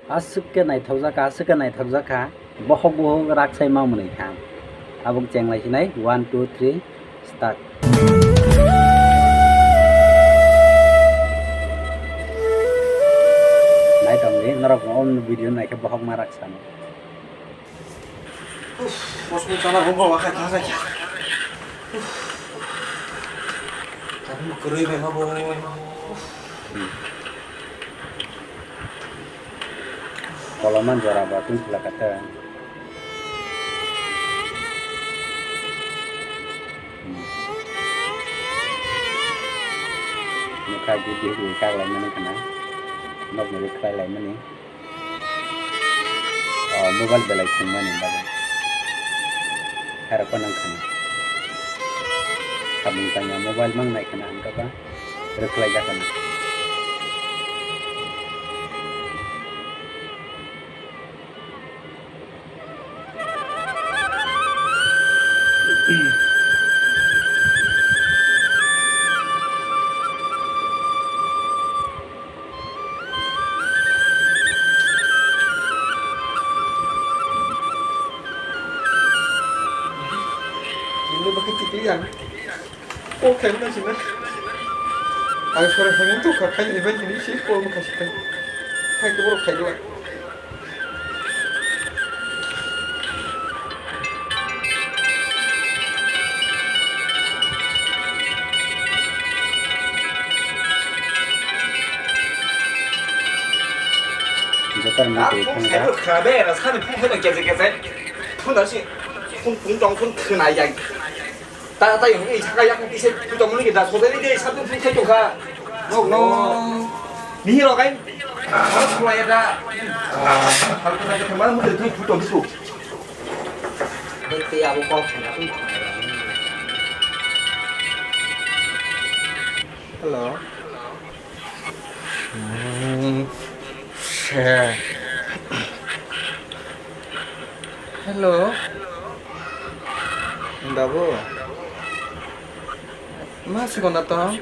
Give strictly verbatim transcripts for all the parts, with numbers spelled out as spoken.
Aswk khe naithokjak kha, aswk khe naithokjak kha, bohok bohok raksai ma mwnwi kha. Abo cheng lai sinai, one, two, three, start. Nai tongdi, norok no om video nai khe bohok ma raksa no. Uff, mosok chana hwnba wakha kha kha. Uff. Tani kwrwi bai ma bo. Uff. Koloman jora ba tun khula kata. Nokha gidi gidi kak lai mani khana. Nok ni khlai lai mani. O, mobile belai thwngmani bagwi. Hairok phano wngkha na. Samung tangya mobile mang nai khana ang khe ba rwkhlai jak khana. Ini bakit tikli ang. Kok khaimani sina. Ang sore khaimani to kha khaimani bai sini si kok mukha sita. Hai to borok khaimani. Jotor mati phung thangka. Sai khade ra sani phung hai keje keje. Phung da si phung phung tong phung khna yang. Ta ta yung ei saka yak kisa tu tong ni da so dari de satu phung khai tong kha. No no. Mihi rogai. Khulai da. Hal khulai da mana muda tu tu tong tu. Bai te abo kok khna. Hello. Hmm, se. Hello. Babu. Ma sigon da tong?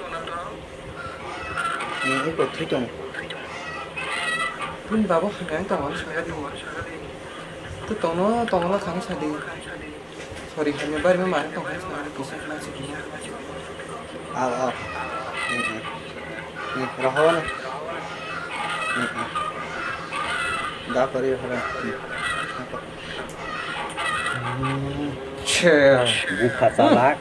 Ni iko thui tong. Bini babu hwnka ang tong ang saka di. Tu tongno tongno thang sadi. Sorry, hamya bari ma mare tong hai sa kisa na si. Aw, aw. Hmm, hmm. Hmm, roho na. Hmm, hmm. Da pari roho na. Hmm. Che. Bukha chalak.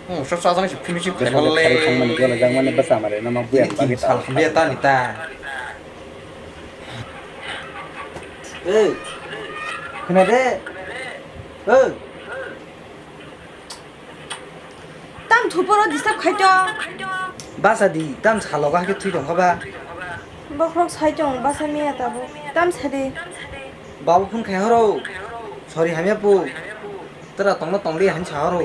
Hmm, so sa jang si phimi si. Bwsajwk khaiwi thangmani gole jangmani bwsa mare na ma buya. Ini bagwi tin sal ta. Hamya ta ni ta. Ei. Khna de. Ei. Tam thuporo disturb khaito. Basa di, tam salogo hakhe thwi tongkha ba. Bokhorok sai tong, basa miya tabo. Tam sadi. Babu phone khai horo. Sorry hamya pu. Tara tongno tongli han sa horo.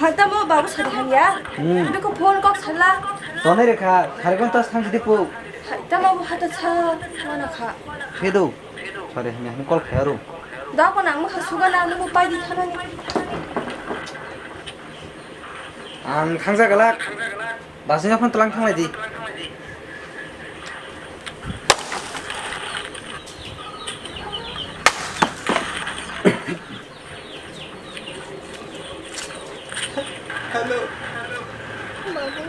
Hal tamo babu sadi hamya. Hmm. Biko phone kok sala. Tonai rekha, kharigon tas thang sidi pu. Hai tamo bu hata sa, mana kha. Khedo. Sorry, hamya, hamya call khai aro. Da ko nang mokha suga na, nungbo pai di thanani. Ang thangsa galak. Basing phone tlang thanglai di. Hello. Babu.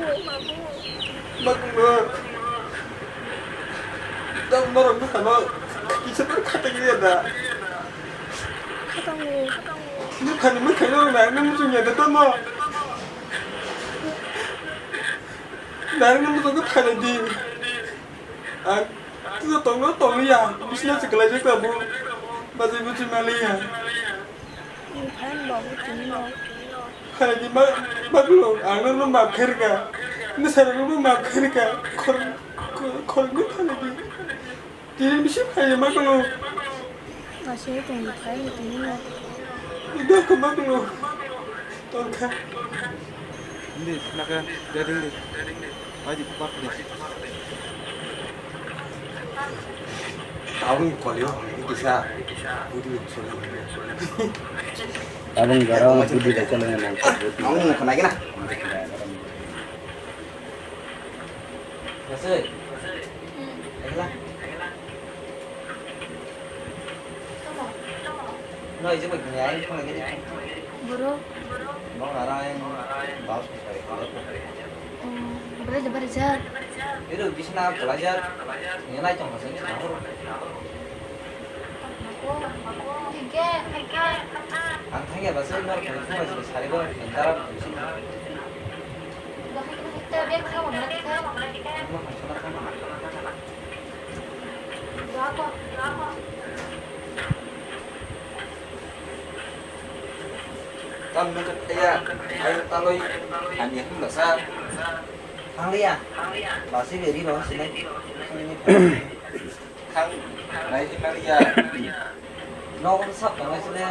Babu. Dam norok bwkhano kisa tor khatai ya da. Khatango. Bwkhani mwkhai norok nai nang chungya da tamo. Nai nang chungya khatai di. Ang tuja tongno tongliya, bisina se kwlaijak tabuk. Bajai bujui maliya. Ni phan babu tini no. Phalai di ma, ma bwlung, ang nokno maaf khairika. Ni sara nokno maaf khairika. Khor, khor, khoroknwi phalai di. Tini bisi phalai ma bwlung. Aswk tong di phai ni tini no. Ido ko ma bwlung. Tongkha. Hindi, naka, jadi hindi. Aji, pak deh. Tahun kolio, ini bisa. Budi solo. Abang garang budi baca lengan nangkep budi. Kamu mau kena gini? Masih. Ayolah. Noi je bai kini ai phone gini. Boro. Bong ara ai bal. Oh, bere de bere ja. Ero bisna kolaja. Ni nai tong sa ni. Ang thangya basa nor koi phone bai sari ba. Dara. Bak. Tam nung kaya, ayo taloi, ani hum basa. Thang liya. Basi beri no sinai. Thang, nai thang liya. No ko sab thang lai sile.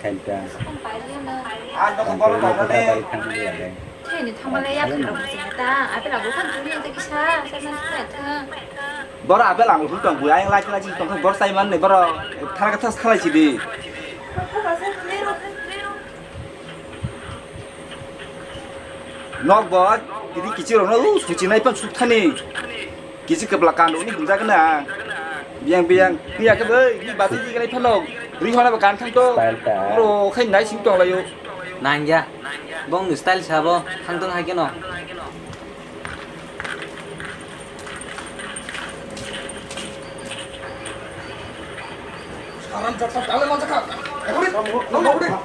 Kanta. Ang no ko bolo bolo ne. Thini thangmale ya khwlwng se ta, apela bo khan tuli ente kisa, sa man sa thang. Boro apel ang hul tong bui, ayang lai lai tong kha bor sai man ni boro, thara kha thas khalai sidi. Nok bo, idi kichi rok no, u suchi nai pan suk thani. Kisi kepla kando ni hwnjak na. Biyang biyang ni ya kebe ni bati ni gani phano. Ri hona ba kan thang to. Style ta. Ro khai nai sing tong layo. Nangya. Bong ni style sabo thang tong hai keno. Haram jatwa dale manjakha. Eboni, no, no, no.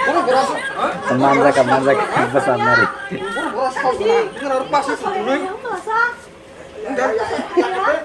Bono boraso, ha? Manjaka, manjaka, basa mari. Bono boraso, na, ngar pasu sutului.